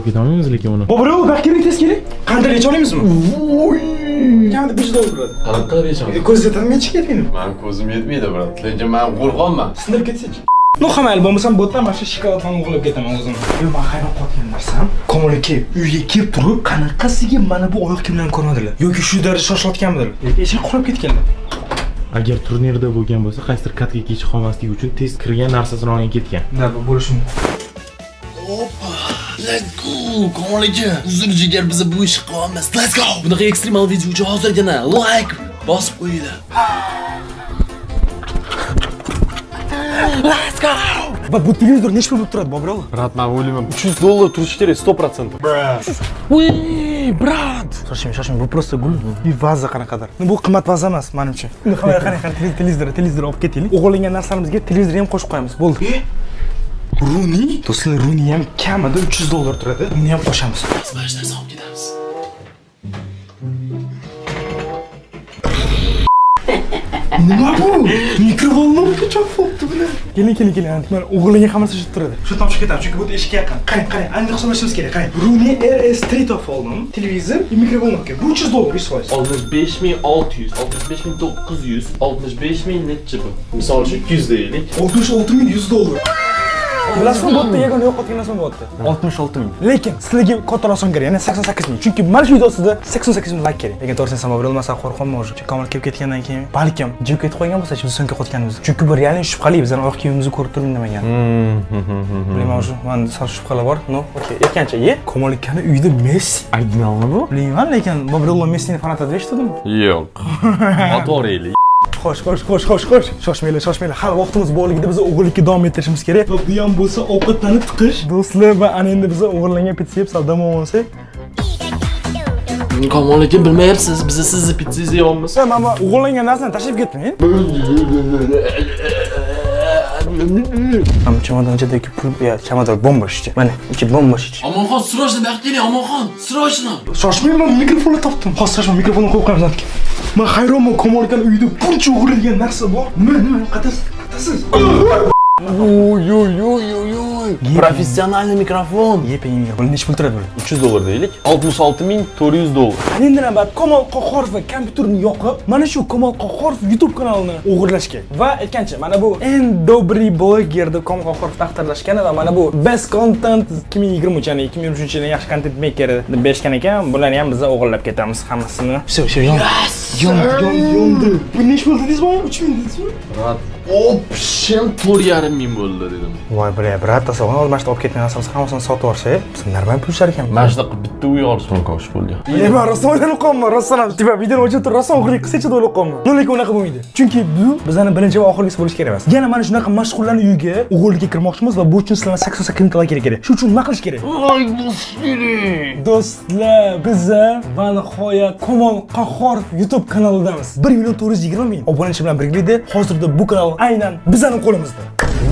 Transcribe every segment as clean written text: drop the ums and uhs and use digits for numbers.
Olib ketolmaymiz lekin uni. Bobur, bu keling, tez keling. Qanday yecha olamizmi? Kamida 5 dollar bo'ladi. Qanaqa qilib yechamiz? Ko'z yetadimi, yechib ketmaydi. Mani ko'zim yetmaydi, брат. Lekin men qo'rqonman. Sindirib ketsa-chi? Ну, mayli, bo'lmasam bu yerdan mana shu shokoladni o'g'irlab ketaman o'zim. Yo'q, men hayron qolgan narsam, Komol aka uyga kelib turib, qanaqasiga mana bu oyoq kiyimlarni ko'rmadilar? Yoki shu darajada shoshilayotganmidilar? Yoki eshik qulab ketganlar. Agar turnirda bo'lgan bo'lsa, qaysidir катка ga kech qolmasligi uchun tez kirgan, narsasini olgan, ketgan. Да, bu bo'lishi mumkin. Let's go! Komol aka, uzr jigar, biz bu ishni qilyapmiz. Let's go! Bunaqa ekstremal video uchun hozirgina like bosib qo'yinglar. Let's go! Va bu televizor necha pul bo'lib turadi, Bobur? Брат, men o'ylayman 300 dollar turishi kerak 100%. Uy, брат! Shoshmang, shoshmang, bu просто gul. Bir vaza qanaqadir. Bu qimmat vaza emas, menimcha. Uni qarang, qarang, qarang, televizor, televizor olib ketaylik. O'g'irlangan narsalarimizga televizor ham qo'shib qo'yamiz. Bo'ldi. Runi, do'stlar, Runi ham kamida 300 dollar turadi. Uni ham qo'shamiz. Biz mana shu narsani olib ketamiz. Nima bu? Микроволновка chopib buni. Keling, keling, keling. Mana o'g'irlangan hammasi shu turadi. Shu tomosha ketamiz, chunki bu eshikka yaqin. Qarang, qarang, aniq hisoblashimiz kerak. Qarang. Runi RS3 topib oldim. Televizor, микроволновка. Bu 300 dollar, 100%. 65 600, 65 900, 65 ming nechi bu? Misol uchun 200 deylik. 66 100 dollar. Bilasizmi, bu yerda yagona yo'qotgan narsam bu yerda. 66 ming. Lekin sizlarga katta oson kerak, ya'ni 88 ming. Chunki mana shu videosida 88 ming like kerak. Lekin to'g'risini aytsam, Bobur, bo'lmasa qo'rqyapman уже. Chunki Komil kelib ketgandan keyin balkim jib ketib qo'ygan bo'lsa, biz so'nggi qotganimiz. Chunki bu реально shubhali, bizning oyoq kiyimimizni ko'rib turib indamagan. Bilmayman уже, man sal shubhalar bor. Ну, okey. Aytgancha, ye, Komil akani uyida Messi. Originalmi bu? Bilmayman, lekin Bobur Messini fanati deb eshitdim. Yo'q. Otoreylik. Xo'sh, xo'sh, xo'sh, xo'sh, xo'sh. Shoshmanglar, shoshmanglar. Hali vaqtimiz borligida biz o'g'irlikka davom ettirishimiz kerak. Va bu ham bo'lsa ovqatlanib tiqish. Do'stlar, va ana endi biz o'g'irlangan pitsa yeb sal dam olsak. Komol aka, bilmayapsiz, biz sizni pitsangizni yeyapmiz. Mana bu o'g'irlangan narsani tashlab ketmang. Ham chamadon ichidagi pul, ya chamadon bomba ichi. Mana ichi bomba ichi. Omonxon, срочно bu yoqqa keling, Omonxon, срочно. Shoshmang, man mikrofonni topdim. Hozir shoshma, mikrofonni qo'yib qo'yamiz. Man hayronman, Komol akani uyida buncha o'g'irlangan narsa bor. Nima, nima, qatasiz, qatasiz. Oy oy oy oy oy. Профессиональный mikrofon. Yep, bu necha pul turadi bu? 300 dollar deylik. 66 400 dollar. Endi navbat Komol Qohhorov va kompyuterni yoqib, mana shu Komol Qohhorov YouTube kanalini o'g'irlashga. Va aytgancha, mana bu eng добрый bloger deb Komol Qohhorov taqdirlashgan va mana bu best content 2023, ya'ni 2023 yilning yaxshi content makeri deb berishgan ekan. Bularni ham biz o'g'irlab ketamiz hammasini. Всё, всё, yondi. Yondi, yondi, yondi. Bu necha pul dedingizmi? 3000 dedingizmi? Брат, общем 4,5 ming bo'ldi dedim. Voy, бля, брат, tasavvur, mana shu olib ketgan narsamiz hammasini sotib yuborsak, biz normal pul ishlar ekanmiz. Mana shunaqa bitta uy olish mumkin shu pulga. E, man rostdan o'ylanib qolman, rostdan ham. Типа, videoni o'chirib turib, rostdan o'g'irlik qilsa-chi deb o'ylab qolman. Но, lekin unaqa bo'lmaydi. Chunki bu bizning birinchi va oxirgisi bo'lishi kerak emas. Yana mana shunaqa mashhurlarning uyiga o'g'irlikka kirmoqchimiz va bu uchun sizlardan 88 ming like kerak. Shu uchun nima qilish kerak? Like bosish kerak. Do'stlar, biza va nihoyat Komol Qahhorov YouTube kanalidamiz. 1 million 420 ming obunachi bilan birgalikda hozirda bu kanal aynan bizning qo'limizda.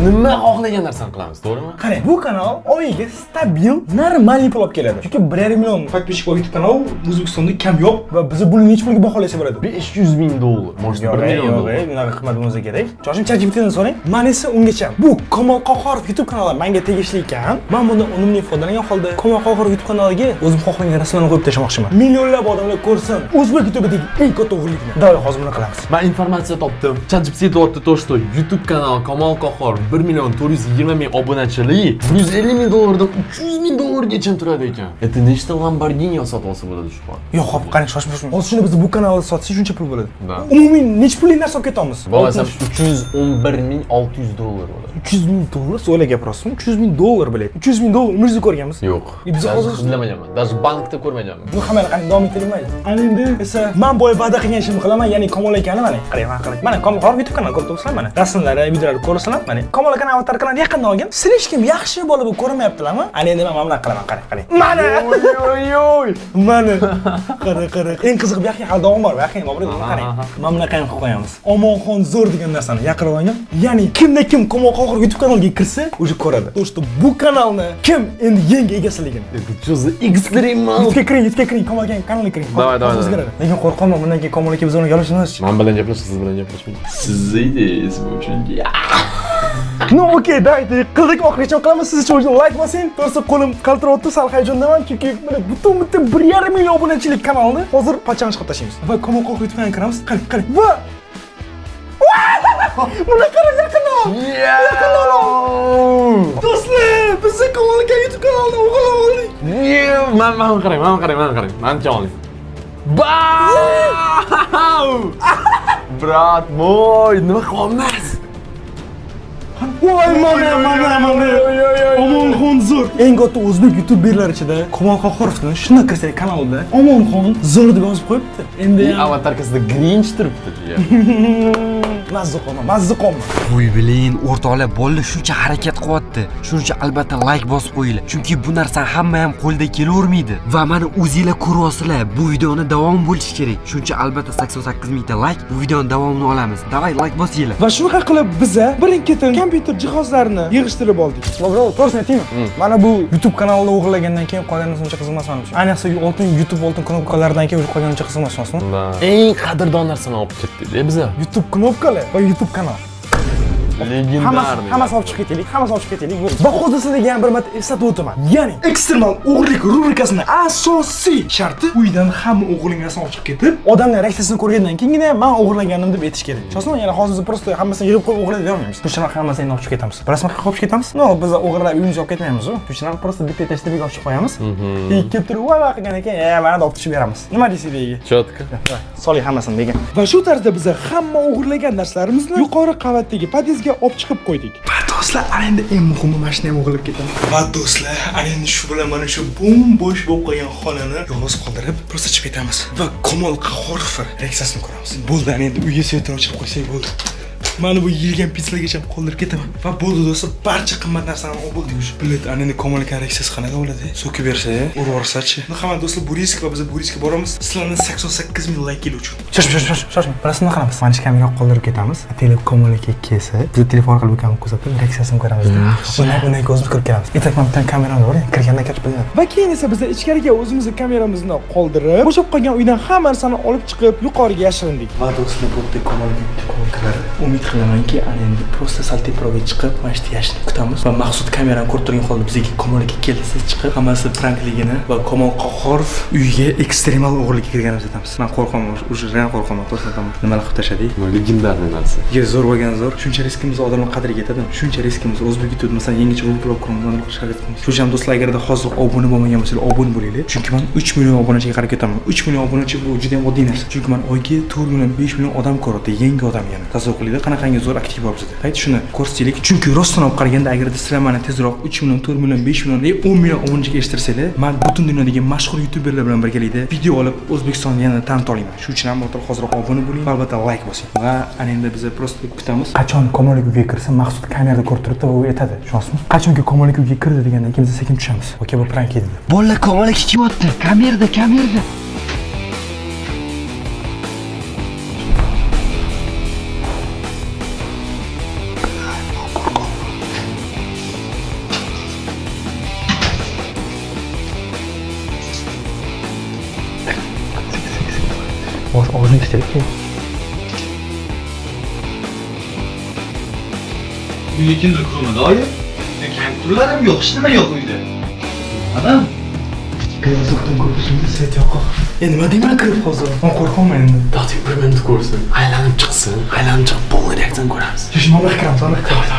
Nima xohlagan narsani qilamiz, to'g'rimi? Qarang, bu kanal oyiga stabil, нормальный pul olib keladi. Chunki 1,5 million подписчик bor YouTube kanal O'zbekistonda kam yo'q va biz buni necha pulga baholasa bo'ladi? 500 ming dollar. Может, 1 million Yo'q, dollar. Bunaqa qimmat bo'lmasa kerak. Shoshing, ChatGPTdan so'rang. Man esa ungacha bu Komol Qohhorov YouTube kanali menga tegishli ekan. Men bundan unumli foydalangan holda Komol Qohhorov YouTube kanaliga o'zim xohlagan rasmlarni qo'yib tashlamoqchiman. Millionlab odamlar ko'rsin o'zbek YouTube'idagi eng katta o'g'irlikni. Давай hozir buni qilamiz. Man informatsiya topdim. ChatGPT aytyapti то, что YouTube kanal Komol Qohhor 1 million 420 ming obunachili 150 ming dollardan 300 ming dollargacha turadi ekan. Это nechta Lamborghini sotib olsa bo'ladi shu pul? Yo'q, hop, qarang, shoshma, shoshma. Hozir shuni biz bu kanalda sotsak shuncha pul bo'ladi. Да. Umumiy necha pullik narsa olib ketamiz? Bo'lmasam 311 ming 600 dollar bo'ladi. 300 ming dollar? O'ylab gapirasizmi? 300 ming dollar, блядь. 300 ming dollar umringizda ko'rganmiz? Yo'q. Biz Даже hozir hidlamaganman. Даже bankda ko'rmaganman. Bu hammani qarang, davom ettirilmaydi. Ana endi esa man boya va'da qilgan ishimni qilaman, ya'ni Komol akani mana qarang, mana qarang. Mana Komol Qohhorov YouTube kanali ko'rib turibsizlar mana. Rasmlari, videolari ko'rasizlar, mana. Komol akani avatar kanalini yaqinda olgan. Слишком yaxshi bola bo'lib ko'rinmayaptilarmi? Ana endi men mana bunaqa qilaman, qarang, qarang. Mana! Oy oy. Mana. Qara, qara. Eng qizig'i bu yoqqa hali davom bor, bu yoqqa ham bor, qarang. Mana bunaqa ham qilib qo'yamiz. Omonxon zo'r degan narsani yaqinroq olgan. Ya'ni kimda kim Komol Qohhorov YouTube kanaliga kirsa, уже ko'radi. То, что bu kanalni kim endi yangi egasiligini. Это что за экстремал? YouTube'ga kiring, YouTube'ga kiring, Komol aka kanaliga kiring. Давай, давай, Hozir давай. o'zgaradi. Lekin qo'rqaman, bundan keyin Komol aka biz uni gaplashamiz. Man bilan gaplashing, siz bilan gaplashmang. Sizni ideyasi bu chunki. Ну окей, давайте qildik, oxirigacha qilamiz. Siz uchun layk bosing. To'g'risi, qo'lim qaltiryapti, sal hayajondaman, chunki mana butun 1,5 million obunachilik kanalni hozir pachani chiqib tashlaymiz. Va Komol Qohor YouTube kanaliga kiramiz. Qarang, qarang. Va buni qarang, yaqindan. Yaqindan. Do'stlar, bizni Komol aka YouTube kanalini o'g'irlab oldik. Man qarang, man qarang, man qarang. Maniki oling. Bau! Брат мой, nima qilyapmiz? Voy, mana, mana, mana. Omonxon zo'r. Eng katta o'zbek youtuberlar ichida Komol Qohorovni shunday kirsak kanalida Omonxon zo'r deb yozib qo'yibdi. Endi ham Аватарка sida Grinch turibdi jigar. Mazza qolma, mazza qolma. Voy, блин, o'rtoqlar, bolalar shuncha harakat qilyapti. Shuning uchun albatta layk bosib qo'yinglar. Chunki bu narsa hamma ham qo'lda kelavermaydi. Va mana o'zinglar ko'ryapsizlar, bu videoni davom bo'lishi kerak. Shuning uchun albatta 88 mingta layk, bu videoni davomini olamiz. Давай, layk bosinglar. Va shunaqa qilib biza birin-ketin kompyuter jihozlarini yig'ishtirib oldik. Bro, to'g'risini aytaymi? Mana bu YouTube kanalini o'g'irlagandan keyin qolgan narsa uncha qiziq emas menimcha. Ayniqsa oltin YouTube oltin knopkalaridan keyin qolgan uncha qiziq emas, tushunasizmi? Eng qadrdon narsani olib ketdik biza. YouTube knopkalar va YouTube kanal. Легендарный. Hammasi olib chiqib ketaylik, hammasi olib chiqib ketaylik. Va hozir sizlarga ham bir marta eslatib o'taman. Ya'ni ekstremal o'g'irlik rubrikasini asosiy sharti uydan hamma o'g'irlangan narsani olib chiqib ketib, odamlar reaksiyasini ko'rgandan keyingina men o'g'irlagandim deb aytish kerak. Tushunasizmi? Ya'ni hozir biz просто hammasini yig'ib qo'yib o'g'irlay olmaymiz. Shuning uchun hammasini endi olib chiqib ketamiz. Bilasizmi, qayerga olib chiqib ketamiz? No, biz o'g'irlab uyimizga olib ketmaymiz-u. Shuning uchun ham просто bitta etажda olib chiqib qo'yamiz. Keyin kelib turib, voy voy qilgan ekan, e, mana olib tushib beramiz. Nima deysiz, degan? Четко. Soling hammasini degan. Va shu tarzda biz hamma o'g'irlagan narsalarimizni yuqori qavatdagi podyezdga olib chiqib qo'ydik. Va do'stlar, ana endi eng muhimi, mashina ham o'g'irlab ketamiz. Va do'stlar, ana endi shu bilan mana shu bo'm-bo'sh bo'lib qolgan xonani yolg'iz qoldirib, просто chiqib ketamiz. Va Komol Qahhorov reaksiyasini ko'ramiz. Bo'ldi, ana endi uyga свет ini o'chirib qo'ysak bo'ldi. Mana bu yeyilgan pizzalargacha qoldirib ketaman. Va bo'ldi do'stlar, barcha qimmat narsalarni olib bo'ldik уже. Блять, ana endi Komol aka reaksiyasi qanaqa bo'ladi? So'kib bersa, urib yuborsa-chi. Hamma do'stlar, bu risk va biz bu riskka boramiz. Sizlarni 88 ming layk uchun. Shoshma, shoshma, shoshma. Bilasizmi nima qilamiz? Mana shu kamera qoldirib ketamiz. Telefon Komol aka kelsa, biz telefon orqali ukam kuzatib, reaksiyasini ko'ramiz. Undan keyin o'zimiz kirib kelamiz. Итак, mana bitta kameramiz bor, kirganda kirib bilinadi. Va keyin esa biz ichkariga o'zimizni kameramizni qoldirib, bo'shab qolgan uydan hamma narsani olib chiqib, yuqoriga yashirindik. Va do'stlar, bu yerda Komol aka kiradi. Umid qilamanki, ana endi просто sal teparoqga chiqib, mana shu yashinib kutamiz va Maqsud kamerani ko'rib turgan holda bizga Komol aka kelsa chiqib, hammasi prankligini va Komol Qohorov uyiga ekstremal o'g'irlikka kirganimizni aytamiz. Men qo'rqaman, уже real qo'rqaman, to'g'risini aytaman. Nimalar qilib tashladik? Легендарный narsa. Yer zo'r bo'lgan zo'r. Shuncha riskimiz odamlar qadriga yetadimi? Shuncha riskimiz o'zbek YouTube masalan yangicha vlog quramiz, mana qilishga harakat qilamiz. Shu ham do'stlar, agarda hozir obuna bo'lmagan bo'lsanglar, obuna bo'linglar. Chunki men 3 million obunachiga qarab ketaman. 3 million obunachi bu juda ham oddiy narsa. Chunki men oyga 4 million, 5 million odam ko'ryapti, yangi odam yana. Tasavvur qilinglar, qanaqangi zo'r aktiv bor bizda. Ayt shuni ko'rsataylik. Chunki rostdan olib qaraganda, agarda sizlar meni tezroq 3 million, 4 million, 5 million, 10 million obunachiga erishtirsanglar, men butun dunyodagi mashhur youtuberlar bilan birgalikda video olib O'zbekistonni yana tanita olaman. Shu uchun ham o'rtoqlar, hozirroq obuna bo'ling va albatta layk bosing. Va ana endi biz просто kutamiz. Qachon Komol aka uyga kirsa, Maqsud kamerada ko'rib turibdi va u aytadi. Tushunasizmi? Qachonki Komol aka uyga kirdi degandan keyin biz sekin tushamiz. Okey, bu prank edi. Bolalar, Komol aka kelyapti. Kamerada, kamerada. Bosh og'zini eshitaylik. Uyga kimdir kirmadi oyi. Kompyuterlarim yo'q, hech nima yo'q uyda. Adam Yo'qdan ko'rishimda свет yo'q. Endi nima deyman kirib hozir? Men qo'rqaman endi. Dati bir minut ko'rsin. Aylanib chiqsin. Aylanib chiqib, полный reaksiyani ko'ramiz. Shu mana kiramiz, mana kiramiz.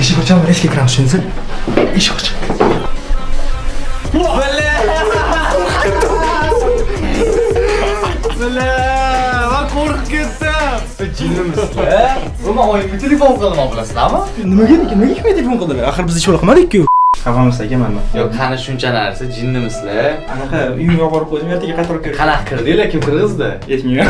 Eshik ochaman, резко kiramiz, tushundingizmi? Eshik och. Man qo'rqib ketdim. Jinnimizlar. Bu oyimga telefon qilaman, bilasizlarmi? Nimaga nimaga kimga telefon qildilar? Axir biz hech yo'l qilmadik-ku. Xafamiz aka mandan. Yo'q, qani shuncha narsa, jinnimizlar. Anaqa uyimga olib borib qo'ydim, ertaga qaytarib kelib. Qanaqa kirdinglar, kim kirgizdi? Yetmayman.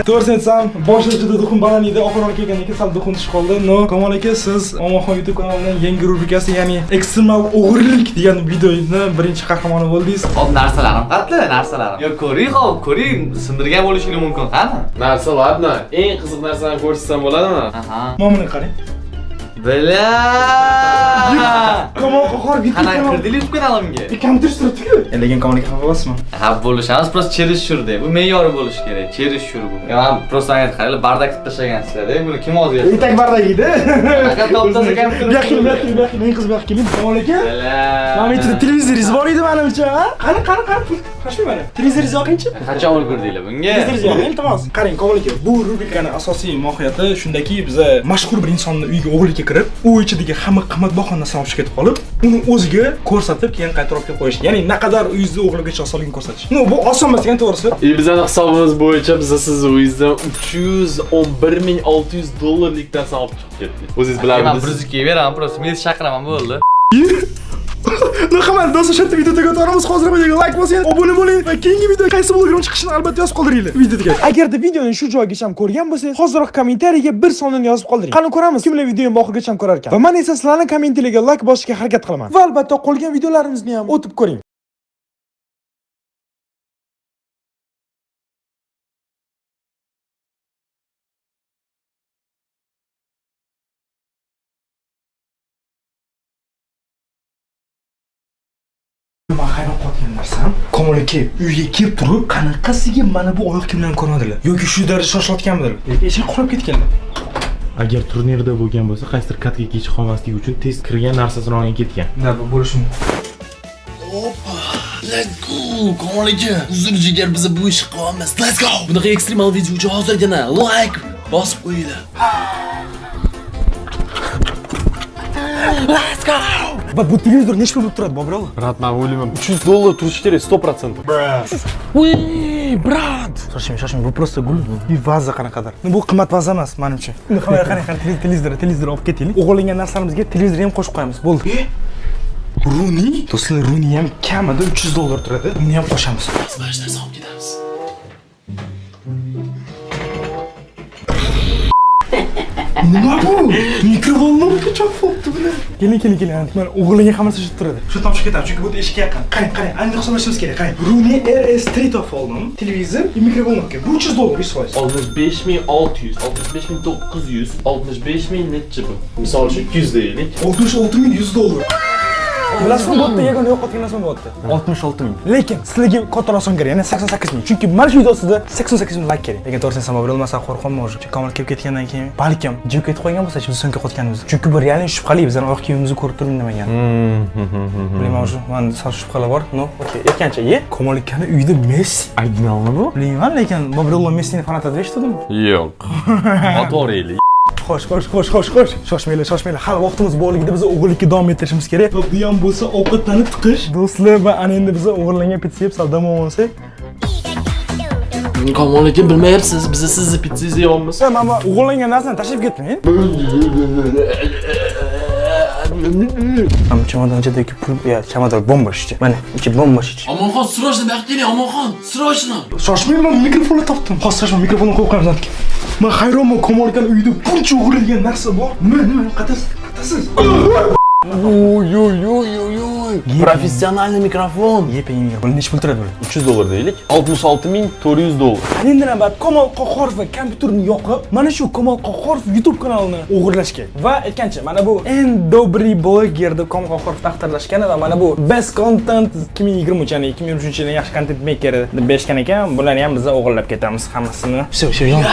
To'g'risini aytsam, boshida juda дух im baland edi, oxirroq kelgandan keyin sal дух im tushib qoldi. Но, Kamol aka, siz Omonxon YouTube kanalining yangi rubrikasi, ya'ni ekstremal o'g'irlik degan videoni birinchi qahramoni bo'ldingiz. Hop, narsalarim qatli, narsalarim. Yo'q, ko'ring, hop, ko'ring, sindirgan bo'lishingiz mumkin, qani? Narsa, ладно. Eng qiziq narsani ko'rsatsam bo'ladimi? Aha. Mana buni qarang. Бля! Kamol Qohor YouTube Qanaqa kanali. kirdingiz YouTube kanalimga? Kompyuter turibdi-ku. Lekin Kamol aka xafa bo'lasizmi? Ha, bo'lishamiz, просто чересчур de. Bu me'yori bo'lishi kerak, чересчур bu. Ya, просто ayt, qaranglar, бардак qilib tashlagansizlar-da. Buni kim ozgan? Etak бардак edi. Qanaqa toptasa kompyuter. Bu yoqqa keling, bu yoqqa keling, bu yoqqa keling. Eng qiz bu yoqqa keling. Kamol aka. Бля. Mana ichida televizoringiz bor edi manimcha, ha? Qani, qani, qani, pul shoshmang mana. Televizoringizni yoqingchi. Qachon ulgurdinglar bunga? Televizoringizni yoqing, iltimos. Qarang, Kamol aka, bu rubrikani asosiy mohiyati shundaki, biza mashhur bir insonni uyiga o'g'irlikka kirib, u ichidagi hamma qimmatbaho narsani olib chiqib ketib qolib, uni o'ziga ko'rsatib, keyin qaytarib olib kelib qo'yish. Ya'ni naqadar uyingizni o'g'irlikka osonligini ko'rsatish. No, bu oson emas ekan to'g'risi. И bizani hisobimiz bo'yicha biz sizni uyingizdan 311 600 dollarlik narsani olib chiqib ketdik. O'zingiz Man bilardingiz. 102 beraman, просто men chaqiraman bo'ldi. Ну, hamma do'stlar, shu yerda video tugatamiz. Hozir videoga like bosing, obuna bo'ling va keyingi video qaysi blogerning chiqishini albatta yozib qoldiringlar. Video tugadi. Agarda videoni shu joygacha ko'rgan bo'lsangiz, hoziroq kommentariyaga bir sonini yozib qoldiring. Qani ko'ramiz, kimlar videoni oxirigacha ko'rar ekan. Va men esa sizlarning kommentariyaga like bosishga harakat qilaman. Va albatta qolgan videolarimizni ham o'tib ko'ring. Man hayron qolgan narsam, Kamol aka uyga kelib turib, qanaqasiga mana bu oyoq kiyimlarni ko'rmadilar yoki shu darajada shoshilayotganmidilar yoki eshik qulab ketganlar. Agar turnirda bo'lgan bo'lsa, qaysidir katga kech qolmasligi uchun tez kirgan narsasini olgan ketgan. Да, bu bo'lishi mumkin. Let's go! Kamol aka, uzr jigar, biz bu ishni qilamiz. Let's go! Bunaqa ekstremal video uchun hozirgina like bosib qo'yinglar. Let's go! Va bu televizor nechi pul bo'lib turadi, Bobrova? Брат, men o'ylayman 300 dollar turishi kerak 100%. Uy, брат! Shoshmang, shoshmang, bu просто gul bu. Bir vaza qanaqadir. Bu qimmat vaza emas, menimcha. Uni qarang, qarang, qarang, televizor, televizor olib ketaylik. O'g'irlangan narsalarimizga televizor ham qo'shib qo'yamiz. Bo'ldi. Runi, do'stlar, Runi ham kamida 300 dollar turadi. Uni ham qo'shamiz. Biz mana shu narsani olib ketamiz. Nima bu? Микроволновка chopib buni. Keling, keling, keling. Mana o'g'irlangan hammasi shu turadi. Shu tomosha ketamiz, chunki bu eshikka yaqin. Qarang, qarang, aniq hisoblashimiz kerak. Qarang. Runi RS3 topib oldim. Televizor, микроволновка. Bu 300 dollar, 100%. 65 600, 65 900, 65 000 nechi bu? Misol uchun 200 deylik. 66 100 dollar. Bilasizmi, bu yerda yagona yo'qotgan narsam bu yerda. 66 ming. Lekin sizlarga kattaroq son kerak, ya'ni 88 ming. Chunki mana shu videosida 88 ming like kerak. Lekin to'g'risini aytsam, Bobrov masalan qo'rqyapman уже. Chunki Kamol kelib ketgandan keyin balkim jim ketib qo'ygan bo'lsa, biz so'nggi qotganimiz. Chunki bu реально shubhali, bizning oyoq kiyimimizni ko'rib turib indamagan. Bilmayman уже, man sal shubhalar bor. Но, okey, aytgancha, ye, Kamol akani uyida Messi. Originalmi bu? Bilmayman, lekin Bobrov Messini fanati deb eshitdim. Yo'q. Otoreylik. Xo'sh, xo'sh, xo'sh, xo'sh, xo'sh. Shoshmanglar, shoshmanglar. Hali vaqtimiz borligida biz o'g'irlikka davom ettirishimiz kerak. Va bu ham bo'lsa ovqatlanib tiqish. Do'stlar, va ana endi biz o'g'irlangan pitsa yeb sal dam olsak. Kamol aka bilmayapsiz, biz sizni pitsangizni yeyapmiz. Mana bu o'g'irlangan narsani tashlab ketmang. Mana chamadon ichidagi pul, ya chamadon bomba ichi. Mana ichi bomba ichi. Omonxon, срочно bu yoqqa keling, Omonxon, срочно. Shoshmang, man mikrofonni topdim. Hozir shoshma, mikrofonni qo'yib qo'yamiz. Man hayronman, Kamol akani uyida buncha o'g'irlangan narsa bor. Nima, nima, qatasiz, qatasiz. Oy oy oy oy oy. Профессиональный mikrofon. Yep, bu nechi pul turadi bu? 300 dollar deylik. 66 400 dollar. Endi navbat Kamol Qohhorov va kompyuterni yoqib, mana shu Kamol Qohhorov YouTube kanalini o'g'irlashga. Va aytgancha, mana bu eng добрый bloger deb Kamol Qohhorov taqdirlashgan va mana bu best content 2023, ya'ni 2023 yilning yaxshi content makeri deb berishgan ekan. Bularni ham biz o'g'irlab ketamiz hammasini. Всё, всё, yondi.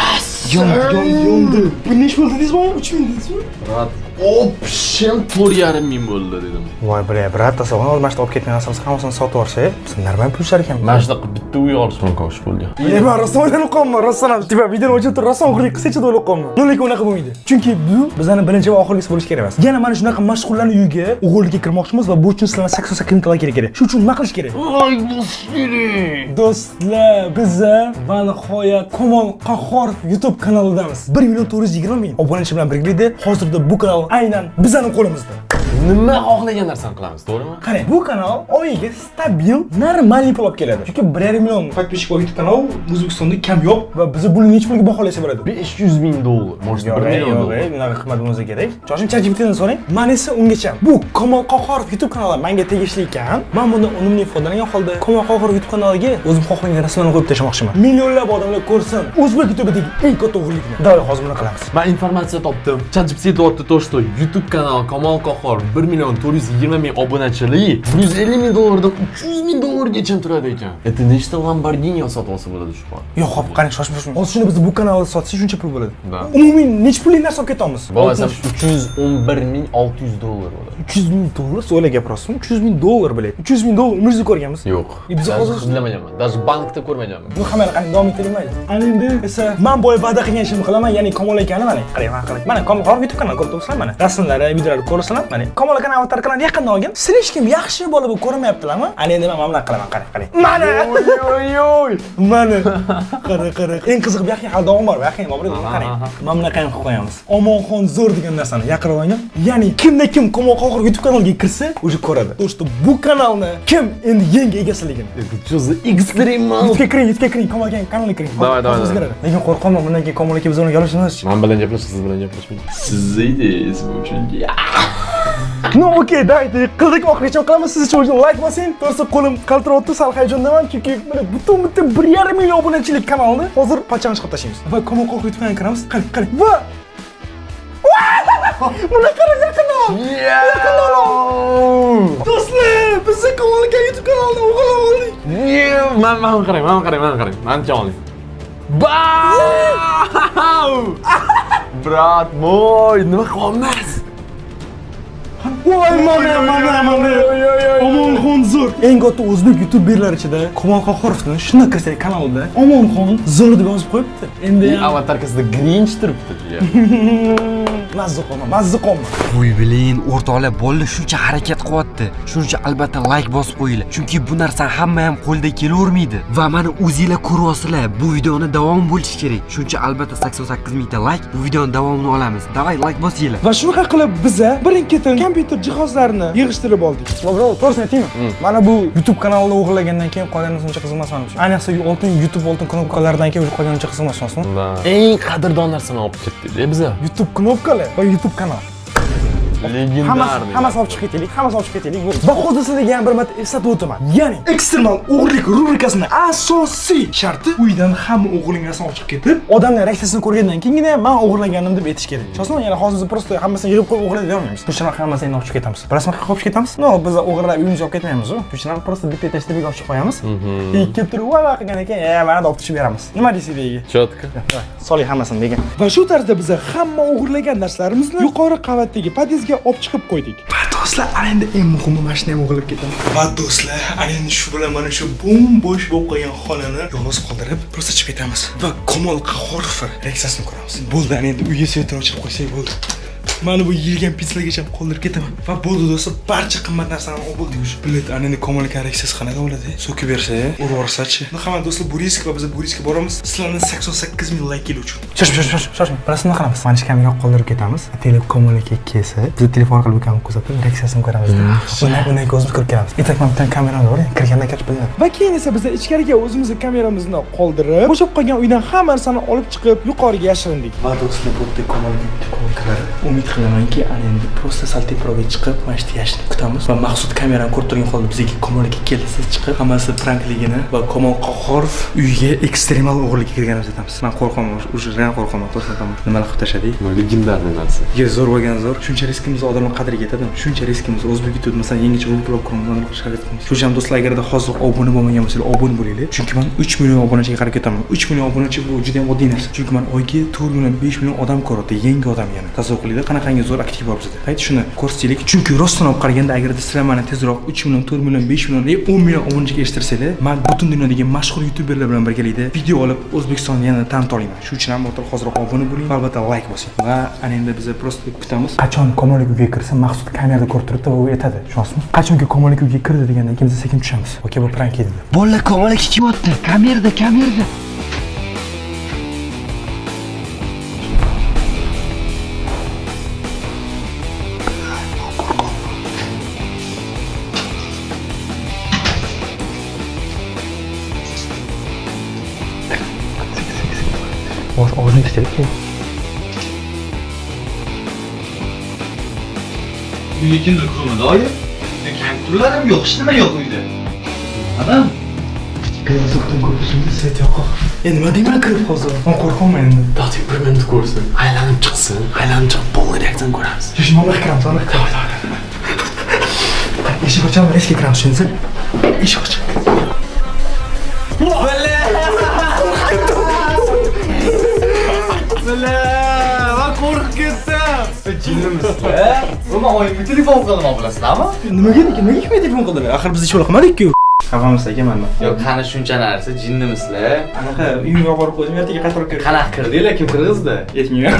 Yondi, yondi, yondi. Bu nechi pul dedingizmi? 3000 dedingizmi? Брат, общем 4,5 ming bo'ldi dedim. Voy, бля, брат, tasavvur qil, mana shu olib ketgan narsamiz hammasini sotib yuborsak, biz normal pul ishlar ekanmiz. Mana shunaqa bitta uy olish mumkin shu pulga. Man rostdan o'ylanib qolman, rostdan ham. Типа videoni o'chirib turib rostdan o'g'irlik qilsa deb o'ylab qolman. Но, lekin unaqa bo'lmaydi. Chunki bu bizani birinchi va oxirgisi bo'lishi kerak emas. Yana mana shunaqa mashhurlarning uyiga o'g'irlikka kirmoqchimiz va bu uchun sizlarni 88 ming kerak kerak. Shu uchun nima qilish kerak? Voy, kerak. Do'stlar, biza va nihoyat Kamol Qahhorov YouTube kanalidamiz. 1 million 420 ming obunachi bilan birgalikda hozirda bu kanal aynan bizning qo'limizda. Nima xohlagan narsani qilamiz, to'g'rimi? Qarang, bu kanal oyiga stabil, нормальный pul olib keladi. Chunki 1,5 million подписчик bor YouTube kanal O'zbekistonda kam yo'q va biz buni necha pulga baholasa bo'ladi? 500 ming dollar, может, 1 million Yo'q, dollar. Bunaqa qimmat bo'lmasa kerak. Shoshim, ChatGPTdan so'rang. Man esa ungacha bu Kamol Qohorov YouTube kanali menga tegishli ekan. Men bundan unumli foydalangan holda Kamol Qohorov YouTube kanaliga o'zim xohlagan rasmlarni qo'yib tashlamoqchiman. Millionlab odamlar ko'rsin o'zbek YouTube'idagi eng katta o'g'irlikni. Давай hozir buni qilamiz. Man informatsiya topdim. ChatGPT aytyapti то, что YouTube kanal Kamol Qahhor 1 million 420 ming obunachili 150 ming dollardan 300 ming dollargacha turadi ekan. Это nechta Lamborghini sotib olsa bo'ladi shu pul? Yo'q, hop, qarang, shoshma, shoshma. Hozir shuni biz bu kanalda sotsak shuncha pul bo'ladi. Да. Umumiy necha pullik narsa olib ketamiz? Bo'lmasa 311 ming 600 dollar bo'ladi. 300 ming dollar, o'ylab gapirasizmi? 300 ming dollar, блядь. 300 ming dollar umringizda ko'rganmiz? Yo'q. E, biz Даже hozir- hidlamaganman. Даже bankda ko'rmaganman. Bu hammani qarang, davom etaylik mayli. Ana endi esa men boya va'da qilgan ishimni qilaman, ya'ni Kamol akani mana qarang, mana qarang. Mana Kamol Qohorov YouTube kanali ko'rib turibsizlar mana. Rasmlari, videolari ko'rasizlar. Mana Kamol akani аватарка larni yaqindan olgan. Слишком yaxshi bola bo'lib ko'rinmayaptilarmi? Ana endi men mana bunaqa qilaman, qarang, qarang. Mana! Oy oy. Mana. Qara, qara. Eng qizig'i bu yoqqa hali davom bor, bu yoqqa ham bor, qarang. Mana bunaqa ham qilib qo'yamiz. Omonxon zo'r degan narsani yaqinroq olgan. Ya'ni kimda kim Kamol Qohorov YouTube kanaliga kirsa, уже ko'radi. То, что bu kanalni kim endi yangi egasiligini. Это что за экстремал? YouTube'ga kiring, YouTube'ga kiring, Kamol aka kanaliga kiring. Давай, давай, Hozir o'zgaradi. Lekin qo'rqaman, bundan keyin Kamol aka biz bilan gaplashamiz. Man bilan gaplashib, siz bilan gaplashmaydi. Siz ideyasiz bu chunki. Ну, окей, давайте qildik, oxirigacha qilamiz. Siz uchun like bosing. To'g'risi qo'lim qaltiryapti, sal hayajondaman, chunki mana butun 1,5 million obunachilik kanalni hozir pachani chiqarib tashlaymiz. Va Kamol Qohorov YouTube kanaliga kiramiz. Qarang, qarang. Va buni qarang, yaqindan ol. Yaqindan ol. Do'stlar, bizni Kamol aka YouTube kanalini o'g'irlab oldik. Man qarang, man qarang, man qarang. Mani oling. Bau! Брат мой, nima qilyapmiz? Voy, mana, mana, mana. Omonxon zo'r. Eng katta o'zbek youtuberlar ichida Kamol Qohorovni shunday kirsak kanalida Omonxon zo'r deb yozib qo'yibdi. Endi ham Аватарка sida Grinch turibdi. Mazza qolma, mazza qolma. Voy, блин, o'rtoqlar, bolalar shuncha harakat qilyapti. Shuning uchun albatta like bosib qo'yinglar. Chunki bu narsa hamma ham qo'lda kelavermaydi. Va mana o'zinglar ko'ryapsizlar, bu videoni davom bo'lishi kerak. Shuning uchun albatta 88 mingta like, bu videoni davomini olamiz. Давай, like bosinglar. Va shunaqa qilib biza birin-ketin kompyuter jihozlarini yig'ishtirib oldik. Bro, to'g'risini aytaymi? Mana bu YouTube kanalini o'g'irlagandan keyin qolgani uncha qiziq emas menimcha. Ayniqsa oltin YouTube oltin knopkalaridan keyin уже qolgani uncha qiziq emas, tushunasizmi? Eng qadrdon narsani olib ketdik biza. YouTube knopkalar va YouTube kanal. Легендарный. Hammasi olib chiqib ketaylik, hammasi olib chiqib ketaylik. Va hozir sizlarga yana bir marta eslatib o'taman. Ya'ni ekstremal o'g'irlik rubrikasini asosiy sharti uydan hamma o'g'irlangan narsani olib chiqib ketib, odamlar reaksiyasini ko'rgandan keyingina men o'g'irlagandim deb aytish kerak. Tushunasizmi? Ya'ni hozir biz просто hammasini yig'ib qo'yib o'g'irlay bermaymiz. Shuning uchun hammasini endi olib chiqib ketamiz. Bilasizmi, qayerga olib chiqib ketamiz? Но, biz o'g'irlab uyimizga olib ketmaymiz-u. Shuning uchun просто bitta etashda olib chiqib qo'yamiz. И kelib turib, voy voy qilgan ekan, e, mana olib tushib beramiz. Nima deysiz degan? Четко. Soling hammasini degan. Va shu tarzda biz hamma o'g'irlagan narsalarimizni yuqori qavatdagi podyezdga olib chiqib qo'ydik. Va do'stlar, ana endi eng muhimi mashina ham o'g'irlab ketamiz. Va do'stlar, ana endi shu bilan mana shu bo'm-bo'sh bo'lib qolgan xonani yolg'iz qoldirib, просто chiqib ketamiz. Va Kamol Qahhorov reaksiyasini ko'ramiz. Bo'ldi, ana endi uyga свет ini o'chirib qo'ysak bo'ldi. Mana bu yeyilgan pizzalargacha qoldirib ketaman. Va bo'ldi do'stlar, barcha qimmat narsalarni olib bo'ldik уже. Блядь, ana endi Kamol aka reaksiyasi qanaqa bo'ladi? So'kib bersa, urib yuborsa-chi. Hamma do'stlar, bu risk va biz bu riskka boramiz. Sizlarni 88 ming layk uchun. Shoshma, shoshma, shoshma. Bilasizmi nima qilamiz? Mana shu kamerani qoldirib ketamiz. Ataylab Kamol aka kelsa, biz telefon orqali bu kamerani kuzatib, reaksiyasini ko'ramiz. Undan keyin o'zimiz kirib kelamiz. Итак, mana bitta kameramiz bor, kirganda kirib bilinadi. Va keyin esa biz ichkariga o'zimizni kameramizni qoldirib, bo'shab qolgan uydan hamma narsani olib chiqib, yuqoriga yashirindik. Va do'stlar, bu yerda Kamol aka bitta kiradi. Umid qilamanki, ana endi просто sal teparoqga chiqib, mana shu yerda yashinib kutamiz va Maqsud kamerani ko'rib turgan holda bizga Kamol aka kelsa chiqib, hammasi prankligini va Kamol Qohorov uyiga ekstremal o'g'irlikka kirganimizni aytamiz. Men qo'rqaman, уже real qo'rqaman, to'g'risini aytaman. Nimalar qilib tashladik? Легендарный narsa. Ye, zo'r bo'lgan zo'r. Shuncha riskimiz odamlar qadriga yetadimi? Shuncha riskimiz o'zbek YouTube masalan yangicha blog quramiz, odamlar qilishga harakat qilamiz. Shu ham do'stlar, agarda hozir obuna bo'lmagan bo'lsanglar, obuna bo'linglar. Chunki men 3 million obunachiga qarab ketaman. 3 million obunachi bu juda ham oddiy narsa. Chunki men oyiga 4 million, 5 million odam ko'ryapti, yangi odam yana. Tasavvur qilinglar, qanaqangi zo'r aktiv bor bizda. Ayt shuni ko'rsataylik. Chunki rostdan olib qaraganda, agarda sizlar meni tezroq 3 million, 4 million, 5 million, 10 million obunachiga erishtirsanglar, men butun dunyodagi mashhur youtuberlar bilan birgalikda video olib O'zbekistonni yana tanita olaman. Shu uchun ham o'rtoq hozirroq obuna bo'ling va albatta like bosing. Va ana endi biz просто kutamiz. Qachon Kamol aka uyga kirsa, Maqsud kamerada ko'rib turibdi va u aytadi. Tushunasizmi? Qachonki Kamol aka uyga kirdi degandan keyin biz sekin tushamiz. Okey, bu prank edi. Bolalar, Kamol aka kelyapti. Kamerada, kamerada. Og'zini keyin. Uyga kimdir kirmadi, oyi. Kompyuterlarim yo'q, hech nima yo'q uyda. Adam. Yo'qdan ko'rishimda свет yo'q. Endi nima deyman kirib hozir? Men qo'rqaman endi. Dati bir minut ko'rsin. Aylanib chiqsin, aylanib chiqib полный reaksiyani ko'ramiz. Shu mana kiramiz, mana. Давай, давай. Eshik ochaman, eshikka kiramiz, tushundingizmi? Eshik och. Bila, man qo'rqib ketdim. Jinnimisizlar? Bu men oyimga telefon qilaman, bilasizlarmi? Nimaga nimaga kimga telefon qildilar? Axir biz hech qilmadik-ku. Xafamiz aka manda. Yo'q, qani shuncha narsa, jinnimisizlar? Anaqa uyimga olib borib qo'ydim, ertaga qaytarib kelib. Qanaqa kirdinglar, kim kirgizdi? Yetmayman.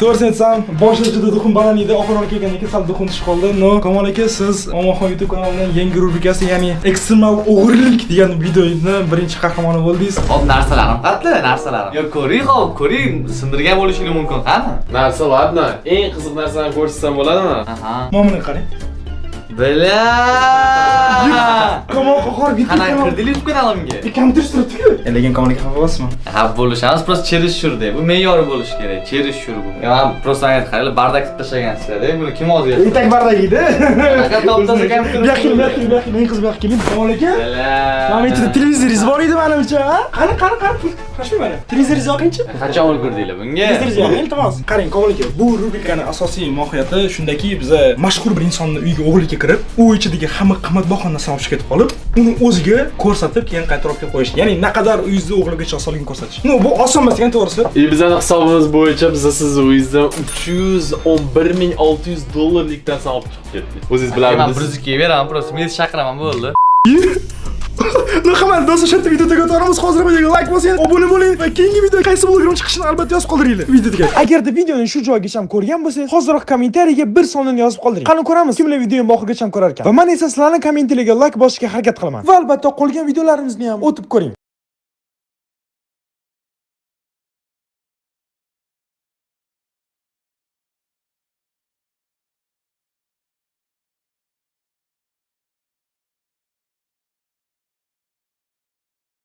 To'g'risini aytsam, boshida juda дух im baland edi, oxirroq kelgandan keyin sal дух im tushib qoldi. Но, Kamol aka, siz Omonxon YouTube kanalining yangi rubrikasi, ya'ni ekstremal o'g'irlik degan videoni birinchi qahramoni bo'ldingiz. Hop, narsalarim qatli, narsalarim. Yo'q, ko'ring, hop, ko'ring, sindirgan bo'lishingiz mumkin, qani? Narsa ладно. Eng qiziq narsani ko'rsatsam bo'ladimi? Aha. Mana buni qarang. Bila! Kamol Qohor YouTube Qanaqa kanali. kirdinglar YouTube kanalimga? Kompyuter turibdi-ku. Lekin Kamol aka xafa bo'lasizmi? Ha, bo'lishamiz, просто чересчур da. Bu me'yori bo'lishi kerak, чересчур bu. Ya, просто qaranglar, бардак qilib tashlagansizlar-da. Buni kim hozir И так бардак edi. Qanaqa toptasa kompyuter. Bu yoqqa keling, bu yoqqa keling, bu yoqqa keling. Eng qiz bu yoqqa keling. Kamol aka. Bila! Mana bu yerda televizoringiz bor edi manimcha, ha? Qani, qani, qani, pul qo'shmay mana. Televizoringizni yoqingchi. Qachon ulgurdinglar bunga? Televizoringizni yoqing, iltimos. Qarang, Kamol aka, bu rubrikani asosiy mohiyati shundaki, biza mashhur bir insonni uyiga o'g'irlikka kirib, u ichidagi hamma qimmatbaho narsani olib chiqib ketib qolib, uni o'ziga ko'rsatib, keyin qaytarib olib kelib qo'yish. Ya'ni naqadar uyingizda o'g'irlik osonligini ko'rsatish. Но, bu oson emas ekan to'g'risi. И bizani hisobimiz bo'yicha biz sizni uyingizdan 311 600 dollarlik narsani olib chiqib ketdik. O'zingiz Man bilardingiz. 102 beraman, просто men chaqiraman, bo'ldi. Rahmat do'stlar, shu yerda video tugatamiz. Hozir videoga like bosing, obuna bo'ling va keyingi video qaysi blogerning chiqishini albatta yozib qoldiringlar. Video tugadi. Agarda videoni shu joygacha ko'rgan bo'lsangiz, hoziroq kommentariyaga bir sonini yozib qoldiring. Qani ko'ramiz, kimlar videoni oxirigacha ko'rar ekan. Va men esa sizlarning kommentariyaga like bosishga harakat qilaman. Va albatta qolgan videolarimizni ham o'tib ko'ring.